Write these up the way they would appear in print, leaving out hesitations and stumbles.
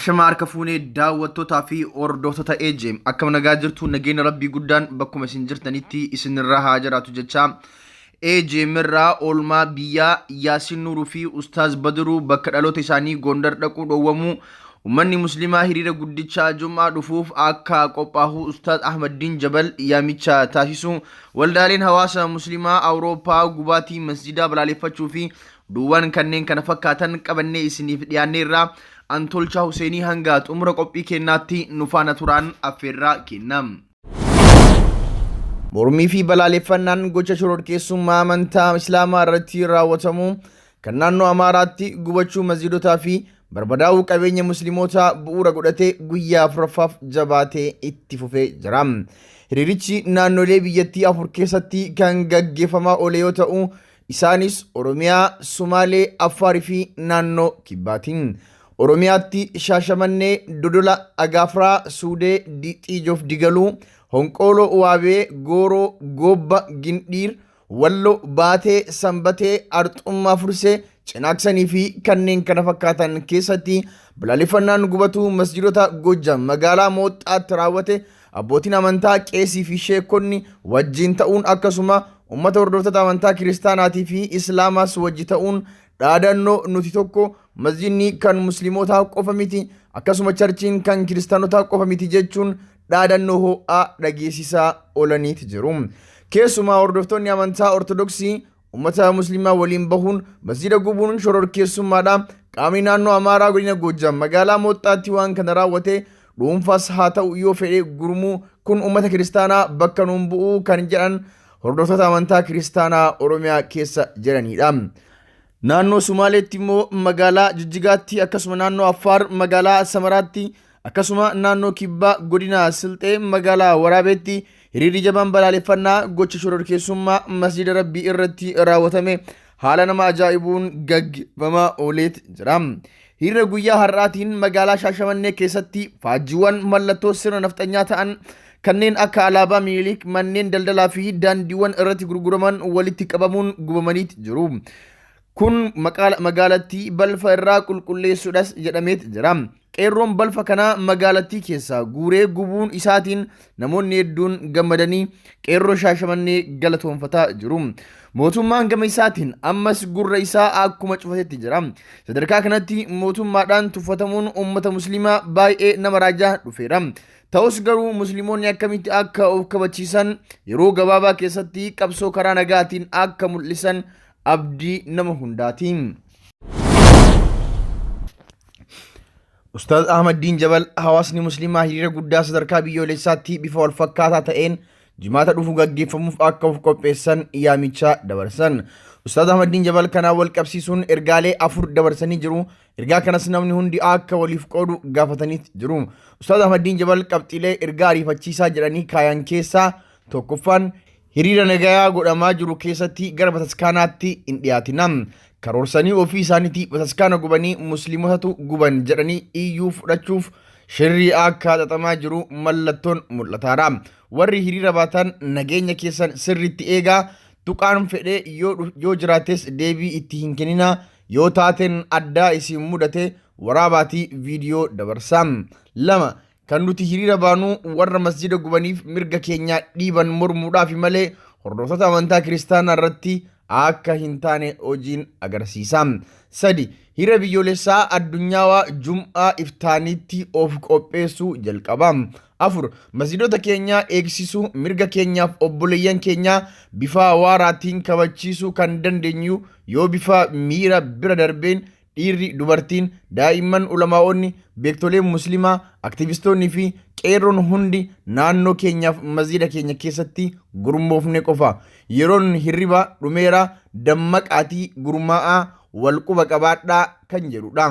Ashama harka fuunee daawwattootaa fi hordoftoota AJM akkam nagaa jirtu nageenya rabbii guddaan bakkuma isin jirtanitti isinirraa haa jiraatu jecha AJM irraa oolmaa biyyaa Yaasin Nuuruu fi Ustaaz Badruu bakka dhaloota isaanii Gondar dhaquu dhowwamuu ummanni muslimaa hiriira guddichaa Jum'aa dhufuuf akka qophaahu Ustaaz Ahmaddiin Jabal yaamicha taasisu waldaaleen hawaasa muslimaa Awurooppaa gubaatii masjidaa balaaleffachuu fi Oduuwwan kanneen kana fakkaatan qabannee isiniif dhiyaanneerra. An Tolchaa Huseenii hanga xumura qophii keennaatti nu faana turaan affeerraa keenna. Mormii fi balaaleffannaan gocha shororkeessummaa amantaa Islaamaa irratti raawwatamu kan naannoo Amaaraatti gubachuu masjiidotaa fi barbadaa'uu qabeenya Muslimootaa bu'uura godhate guyyaa afuraffaaf jabaatee itti fufee jira. Hiriirichi naannolee biyyattii afur keessatti kan gaggeeffamaa oole yoo ta'u, Isaanis Oromiyaa, Sumaalee, Affaarii fi naannoo Kibbaati. Oromiyaatti Shaashamannee, Dodola, Agaafraa, Suudee, Xiijoof Digaluu, Honqooloo, Waabee, Gooroo, Goobba, Gindhiir, Wallo, Baatee, Sanbatee, Arxummaa Fursee, Cinaaksanii fi kanneen kana fakkaatan keessatti balaaleffannaan gubatuu masjidota Goojjam magaalaa Mooxxaatti raawwate Abbootiin amantaa qeesii fi sheekonni wajjin ta'uun akkasuma ummata hordoftoota amantaa kiristaanaatii fi islaamaas wajji ta'uun dhaadannoo nuti tokko masjidni kan muslimootaa qofa miti akkasuma charchiin kan kiristaanotaa qofa miti jechuun dhaadannoo ho'aa dhageessisaa oolaniiti jiru. Keessumaa hordoftoonni amantaa Ortodoksii Ummata Musliimaa waliin bahuun masjiida gubuun shororkeessummaadha. Qaamni naannoo Amaaraa godina Goojjam magaalaa Mooxxaatti waan kana raawwate dhuunfaas haa ta'u yoo fedhe gurmuu kun ummata kiristaanaa bakka nuun bu'uu kan jedhan hordoftoota amantaa kiristaanaa Oromiyaa keessa jiranidha. Naannoo Sumaaleetti immoo magaalaa Jijjigaatti akkasuma naannoo Affaar magaalaa Samaraatti Akkasuma naannoo Kibbaa godina Silxee magaalaa Waraabeetti hiriirri jabaan balaaleffannaa gocha shororkeessummaa masjiida Rabbii irratti raawwatame haala nama ajaa'ibuun gaggeeffamaa ooleet jira. Hiriira guyyaa har'aatiin magaalaa Shaashamannee keessatti faajjiiwwan mallattoo sirna nafxanyaa ta'an kanneen akka alaabaa Minilik manneen daldalaa fi daandiiwwan irratti gurguraman walitti qabamuun gubamaniit jiru. Kun magaalattii balfa irraa qulqulleessuudhas jedhameet jira. Qeerroon balfa kana magaalattii keessaa guuree gubuun isaatiin namoonni hedduun gammadanii qeerroo Shaashamannee galatoonfataa jiru. Mootummaan gama isaatiin ammas gurra isaa akkuma cufatetti jira. Sadarkaa kanatti mootummaadhaan tuffatamuun uummata musliimaa baay'ee nama raajaa dhufeera. Ta'us garuu musliimoonni akkamitti akka of kabachiisan yeroo gabaabaa keessatti qabsoo karaa nagaatiin akka mul'isan abdii nama hundaati. Ustaaz Ahmaddiin Jabal hawaasni musliimaa hiriira guddaa sadarkaa biyyoolessaatti bifa walfakkaataa ta'een jimaata dhufu gaggeeffamuuf akka of qopheessan yaamicha dabarsan. Ustaaz Ahmaddiin Jabal kanaan wal qabsiisuun ergaalee afur dabarsanii jiru. Ergaa kanas namni hundi akka waliif qoodu gaafatanii jiru. Ustaaz Ahmaddiin Jabal qabxiilee ergaa ariifachiisaa jedhanii kaayan keessaa tokkoffaan Hiriira nagayaa godhamaa jiru keessatti gara bataskaanaatti hin dhiyaatina. Karoorsanii ofii isaaniitii bataskaana gubanii musliimotatu guban jedhanii iyyuu fudhachuuf shirri akka xaxamaa jiru mallattoon mul'ataadha. Warri hiriira baatan nageenya keessan sirriitti eegaa tuqaan fedhe yoo jiraates deebii itti hin kenninaa yoo taateen addaa isin mudate waraabaatii viidiyoo dabarsaa. 2, Kan nuti hiriira baanu warra masjida gubaniif mirga keenya dhiiban mormuudhaafi malee hordoftoota amantaa kiristaanaa irratti akka hin taane hojiin agarsiisa. 3. Hiriira biyyoolessaa addunyaawaa Jum'aa iftaaniitti of qopheessuu jalqaba. 4. Masjidota keenya eegsisuu, mirga keenyaaf obboleeyyan keenyaa bifa waaraatiin kabachiisuu kan dandeenyu yoo bifa miira bira darbeen Dhiirri, dubartiin, daa'imman, ulamaa'onni, beektoleen Muslimaa, aktivistoonni fi qeerroon hundi naannoo keenyaaf masjiida keenya keessatti gurmoofne qofa. Yeroon hirribaa dhumeera, dammaqaatii gurmaa'aa, wal quba qabaadhaa kan jedhudha.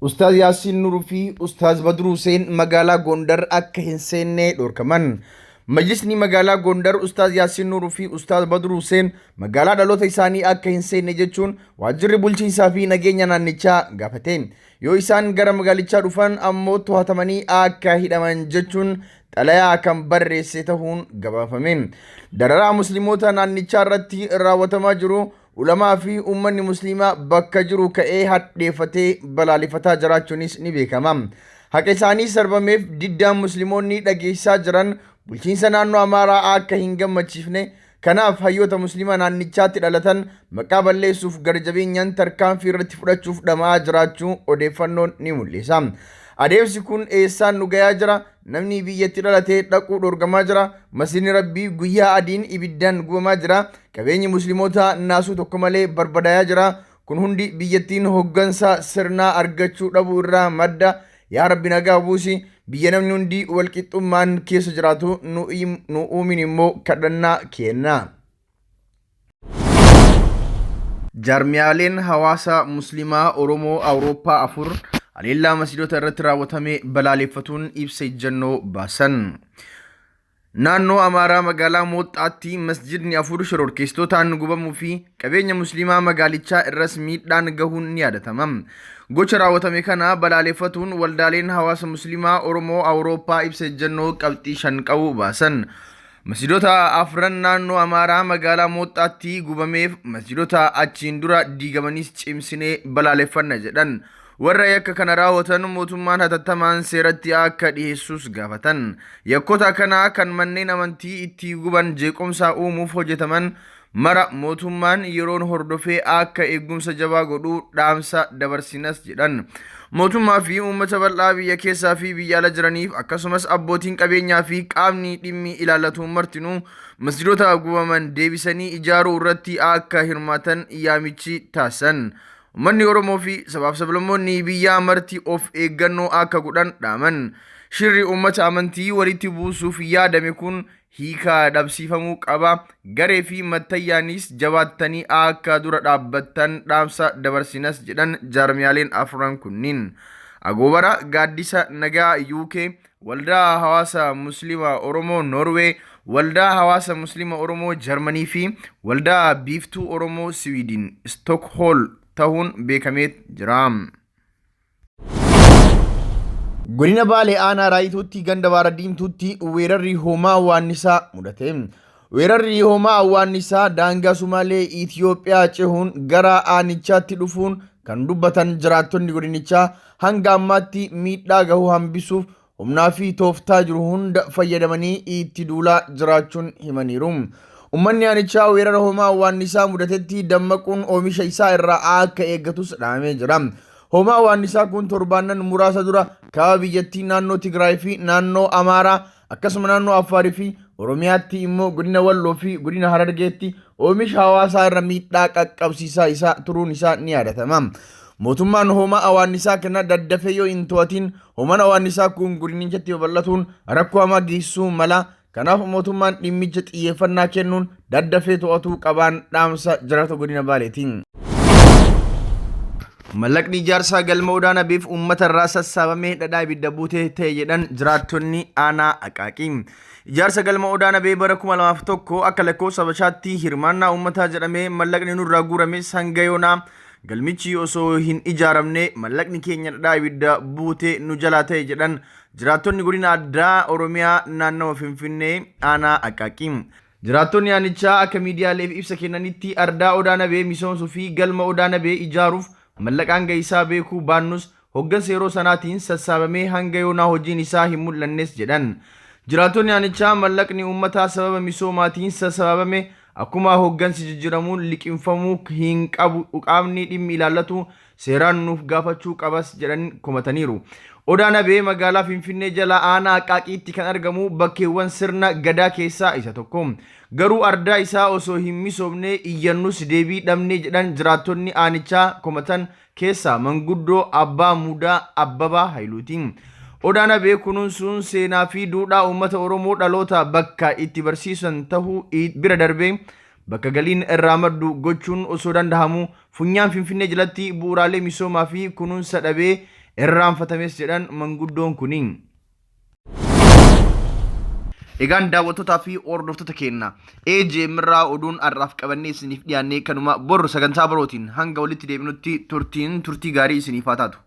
Ustaaz Yaasiin Nuuruu fi Ustaaz Badruu Huseen magaalaa Gondar akka hin seenne dhorkaman. Majlisni magaalaa Gondar Ustaaz Yaasiin Nuuruu fi Ustaaz Badruu Huseen magaalaa dhaloota isaanii akka hin seenne jechuun waajjirri bulchiinsaa fi nageenya naannichaa gaafate. Yoo isaan gara magaalichaa dhufan ammoo to'atamanii akka hidhaman jechuun xalayaa kan barreesse tahuun gabaafame. Dararaa musliimoota naannichaa irratti raawwatamaa jiru ulamaa fi uummanni musliimaa bakka jiru ka'ee hadheeffatee balaaleffataa jiraachuunis ni beekama. Haqa isaanii sarbameef diddaan musliimoonni dhageessisaa jiran bulchiinsa naannoo Amaaraa akka hin gammachiifne kanaaf hayyoota musliimaa naannichaatti dhalatan maqaa balleessuuf gara-jabeenyaan tarkaanfii irratti fudhachuuf dhama'aa jiraachuu odeeffannoon ni mul'isa. Adeemsi kun eessaan nu gayaa jira? Namni biyyatti dhalate dhaquu dhorgamaa jira. Masjidni Rabbii guyyaa adiin ibiddaan gubamaa jira. Qabeenyi musliimotaa naasuu tokko malee barbadaayaa jira. Kun hundi biyyattiin hoggansa sirnaa argachuu dhabuu irraa madda. Yaa Rabbi nagaa buusi. Biyya namni hundi walqixxummaan keessa jiraatu nu uumin immoo kadhannaa keenna. Jaarmiyaaleen hawaasa Muslimaa Oromoo Awurooppaa 4 haleellaa masjiidota irratti raawwatame balaaleffatuun ibsa ejjennoo baasan. Naannoo Amaaraa magaalaa Mooxxaatti masjidni 4 shororkeessitootaan gubamuu fi qabeenya Musliimaa magaalichaa irras miidhaan gahuun ni yaadatama. Gocha raawwatame kana balaaleffatuun waldaaleen hawaasa Musliimaa Oromoo Awurooppaa ibsa ejjennoo qabxii 5 qabu baasan. Masjidota afran naannoo Amaaraa magaalaa Mooxxaatti gubameef masjidota achiin dura diigamanis cimsinee balaaleffanna jedhan. Warra yakka kana raawwatan mootummaan hatattamaan seeratti akka dhiheessus gaafatan. Yakkoota akkanaa kan manneen amantii itti guban jeequmsa uumuuf hojjetaman mara mootummaan yeroon hordofee akka eegumsa jabaa godhu dhaamsa dabarsinas jedhan. Mootummaa fi uummata bal'aa biyya keessaa fi biyya ala jiraniif akkasumas abbootiin qabeenyaa fi qaamni dhimmi ilaallatu martinuu masjiidota gubaman deebisanii ijaaruu irratti akka hirmaatan yaamichi taasisan. Uummanni Oromoo fi sabaaf sablammoonni biyyaa marti of eeggannoo akka godhan dhaaman. Shirri uummata amantii walitti buusuuf yaadame kun hiika dhabsiifamuu qaba. Garee fi mattayyaanis jabaattanii akka dura dhaabbattan dhaamsa dabarsinas jedhan jaarmiyaaleen afran kunniin. Agoobara Gaaddisa Nagaa UK, Waldaa Hawaasa Muslima Oromoo Norway, Waldaa Hawaasa Muslima Oromoo Jarmanii fi Waldaa Biiftuu Oromoo Siwiidin Stockholm tahuun beekamee jira. Godina Baalee Aanaa Raayituutti ganda Baara Diimtuutti weerarri hoomaa awwaannisaa mudate. Weerarri hoomaa awwaannisaa daangaa Sumaalee Itiyoophiyaa cehuun gara aanichaatti dhufuun kan dubbatan jiraattonni godinichaa hanga ammaatti miidhaa gahu hambisuuf humnaa fi tooftaa jiru hunda fayyadamanii itti duulaa jiraachuun himaniiru. Uummanni aanichaa weerara hoomaa awwaannisaa mudatetti dammaquun oomisha isaa irraa akka eeggatus dhaamee jira. Hoomaa awwaannisaa kun torbaannan muraasa dura kaaba biyyattii naannoo Tigraay fi naannoo Amaaraa akkasuma naannoo Affaarii fi Oromiyaatti immoo godina Walloo fi godina Harargeetti oomisha hawaasaa irra miidhaa qaqqabsiisaa isaa turuun isaa ni yaadatama. Mootummaan hoomaa awwaannisaa kana daddafee yoo hin to'atin hoomaan awwaannisaa kun godinichatti babal'atuun rakkoo hamaa geessisuu mala. Kanaaf mootummaan dhimmicha xiyyeeffannaa kennuun daddafee to'atuu qabaan dhaamsa jiraata godina Baaleetiin. Mallaqni ijaarsaa galma Odaa Nabeef uummata irraa sassaabame dhadhaa ibidda buutee ta'e jedhan jiraattonni aanaa Aqaaqii. Ijaarsa galma Odaa Nabee bara 2001 akka lakkoofsa Habashaatti hirmaannaa uummataa jedhamee mallaqni nurraa guurames hanga yoonaa galmichi osoo hin ijaaramne mallaqni keenya dhadhaa ibidda buutee nu jalaa ta'e jedhan Jiraattonni godina addaa Oromiyaa naannawa Finfinnee aanaa Aqaaqii. Jiraattonni aanichaa akka miidiyaaleef ibsa kennanitti ardaa Odaa Nabee misoomsuu fi galma Odaa Nabee ijaaruuf mallaqa hanga isaa beekuu baannus hoggansa yeroo sanaatiin sassaabamee hanga yoonaa hojiin isaa hin mul'annes jedhan. Jiraattonni aanichaa mallaqni uummataa sababa misoomaatiin sassaabame akkuma hoggansi jijjiramuun liqimfamuu hin qabu qaamni dhimmi ilaallatu seeraan nuuf gaafachuu qabas jedhan komataniiru. Odaa Nabee magaalaa Finfinnee jala aanaa Aqaaqiitti kan argamu bakkeewwan sirna Gadaa keessaa isa tokko. Garuu ardaa isaa osoo hin misoomne iyyannus deebii dhabne jedhan jiraattonni aanichaa komatan keessaa manguddoo Abbaa Muudaa Abbabaa Hayiluuti. Odaa Nabee kunuunsuun seenaa fi duudhaa uummata Oromoo dhaloota bakka itti barsiisan tahuu bira darbee bakka galiin irraa maddu gochuun osoo dandahamuu funyaan Finfinnee jalatti bu'uuraalee misoomaa fi kunuunsa dhabee irraanfatames jedhan manguddoon kuni. Egaan daawwattootaa fi hordoftoota keenya AJM irraa oduun har'aaf qabannee isiniif dhiyaanne kanuma bor sagantaa birootiin hanga walitti deebinutti turtiin turtii gaarii isiniif haa taatu.